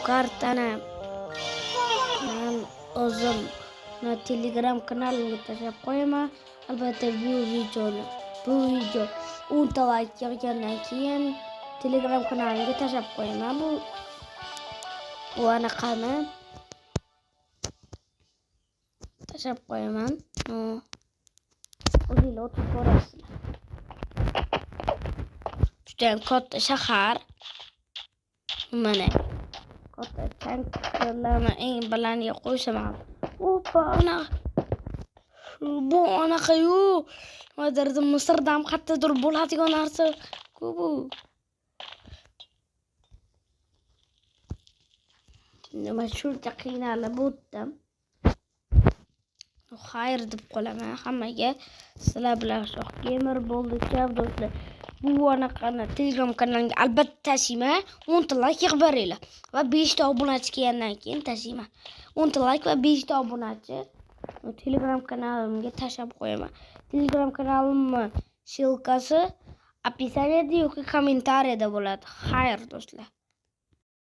Kartani men o'zim Telegram kanalimga tashlab qo'yaman. Albatta bu video 10 ta like yig'gandan keyin Telegram kanalimga tashlab qo'yaman. Bu anaqani tashlab qo'yaman. O'zinglar o'tib ko'rasizlar. Juda katta shahar. Mana katta tanklarni eng balandiga qo'ysam ham. Opa, ana bu anaqa-yu. Nimadir Misrda ham qayerdadir bo'ladigan narsa ku bu. Nima shuncha qiynalib o'tdim. Xayr deb qolaman hammaga. Sizlar bilan Shoh Gamer bo'ldi, do'stlar. Bu anaqani Telegram kanalimga albatta tashiyman. 10 ta like yig'ib beringlar va 5 ta obunachi kelgandan keyin tashiyman. 10 ta like va 5 ta obunachi Telegram kanalimga tashlab qo'yaman. Telegram kanalimning ссылкасы описаниеda yoki kommentariyada bo'ladi. Xayr do'stlar.